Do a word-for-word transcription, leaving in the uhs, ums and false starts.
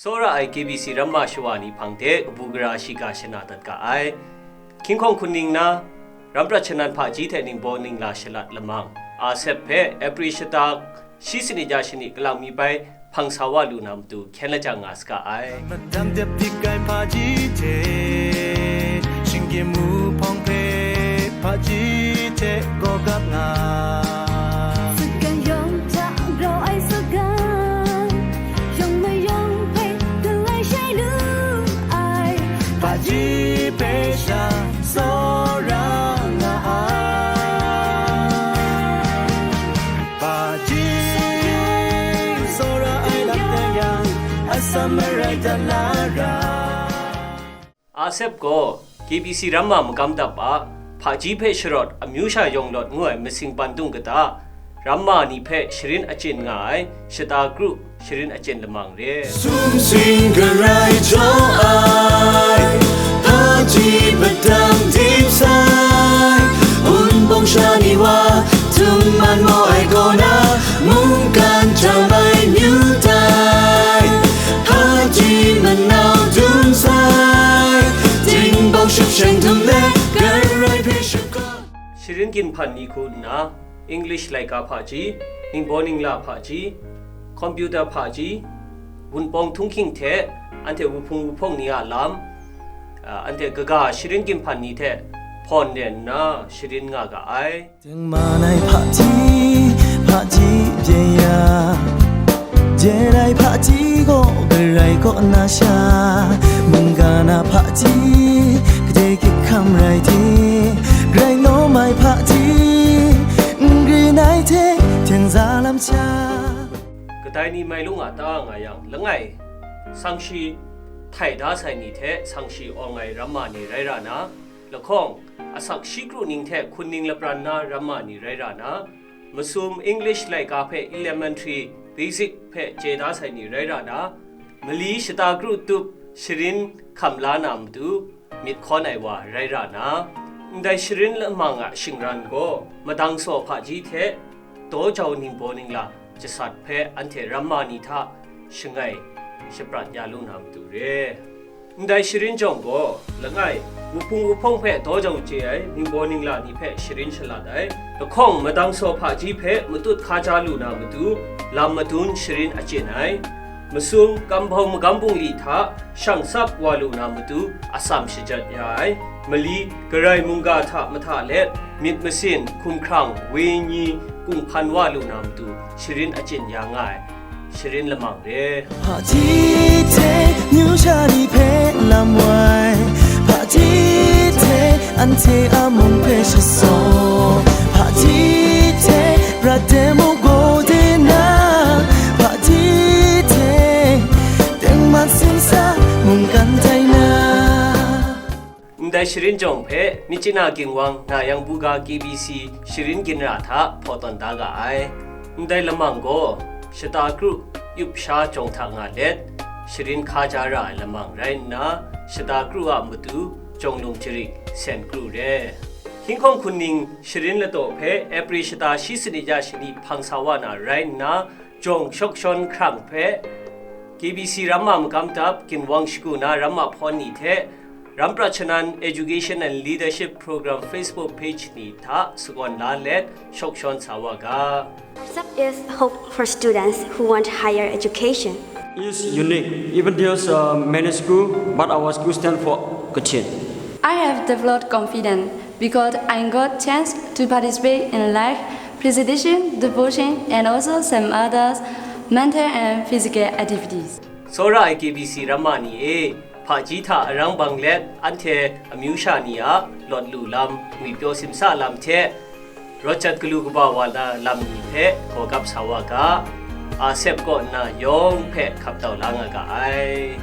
Tsawra ai K B C ramma shawa ni hpang de kabu gara shiga shana dat ga ai. Hkying hkawng hkun ning na, ram prat shanan hpaji hte ningbaw ningla shalat lamang, Asep hpe April shata shi sanit ya shani kalang mi bai hpang sa wa lu na matu hkyen lajang nga saga ai. Madang dep dik ai hpaji hte, shinggyim wuhpawng hpe hpaji hte gaw gap nga. Sagan yawng hta grau ai sagan, yawng mayawng hpe galai shai lu ai. Hpaji hpe sha tsawra nga ai. Hpaji tsawra ai lam teng yang, atsam marai dat la ra. Asep gaw K B C ramma magam dap a, hpaji hpe sharawt amyu sha yawng lawt ngu ai masing pandung kata, ramma ni hpe sharin achyin nga ai shata kru sharin achyin lamang re. Sumsing garai jaw ai, hpaji padang dim sai, wunpawng sha ni wa, htung man maw ai kaw na, mungkan jam ai myu tai, hpaji manau dum sai, tingbau shupsheng dum let, garai hpe shapkap. Sharin ginhpan ni hku nna, English laika hpaji, ningbaw ningla hpaji, computer hpaji, wunpawng htunghking hte anhte wuhpung wuhpawng ni a lam, a, anhte kaga sharin ginhpan ni hte hpawn ren nna sharin nga ga ai. Tengman ai hpaji, hpaji bye ya, jen ai hpaji gaw garai kaw na sha, mungga na hpaji, gade gyit hkam rai de, grai nawm ai hpaji, n grin ai hte tengza lam sha. Kadai ni mai lung a ta nga yang, langai, sangshi htai da sai ni hte sangshi awng ai ramma ni rai ra na, lahkawng, asak shi kru ning hte hkun ning lapran na ramma ni rai ra na, masum English laika hpe elementary, basic hpe chye da sai ni rai ra na, mali shata kru tup sharin hkam la na matu, myit hkawn ai wa rai ra na, ndai sharin lamang a shingran gaw madang saw hpaji hte daw jau ningbaw ningla jasat hpe anhte ramma ni hta shangai shaprat ya lu na matu re. Ndai sharin jawng gaw, langai, wuhpung wuhpawng hpe daw jau chye ai ningbaw ningla ni hpe sharin shalat ai, lahkawng madang saw hpaji hpe matut hkaja lu na matu, lam madun sharin achyin ai, masum, kamhpau magam bungli hta shang tsap wa lu na matu atsam shajat ya ai, mali, garai mungga hta mahta let, myit masin, hkumhkrang, wenyi, kunghpan wa lu na matu sharin achyin ya nga ai, sharin lamang re. Hpaji hte myu sha ni hpe lam wai, hpaji hte anhte a mung hpe shasaw, hpaji hte prat de mu gaw de na, hpaji hte tengman simsa mungkan tai na. Ndai sharin jawng hpe Myitkyina Ginwang Nayang Buga K B C sharin ginra hta hpaw tawn da ga ai. Ndai lamang gaw shata kru yup sha jawng hta nga let, sharin hkaja ra ai lamang rai nna, shata kru a matu jawng lung jarik sen kru re. Hkying hkawng hkun ning sharin ladaw hpe April shata shi sanit ya shani hpang sa wa na rai nna, jawng shawk shawn hkrang hpe K B C ramma magam dap ginwang shagu na ramma hpawn ni hte Ram Prat Shanan Education and Leadership Program Facebook page ni hta sagawn la let shawk shawn sa wa ga. Sap is hope for students who want higher education. Is unique. Even there's a many school, but our school stand for Kachin. I have developed confidence because I got chance to participate in life, presentation, devotion, and also some others, mental and physical activities. Tsawra ai K B C ramma ni e, hpaji hta arang bang let, anhte amyu sha ni a lawt lu lam, ngwipyaw simsa lam hte, rawt jat galu kaba wa na lam ni hpe gawgap sa wa ga, Asep kaw nna yawng hpe hkap tau la nga ga ai.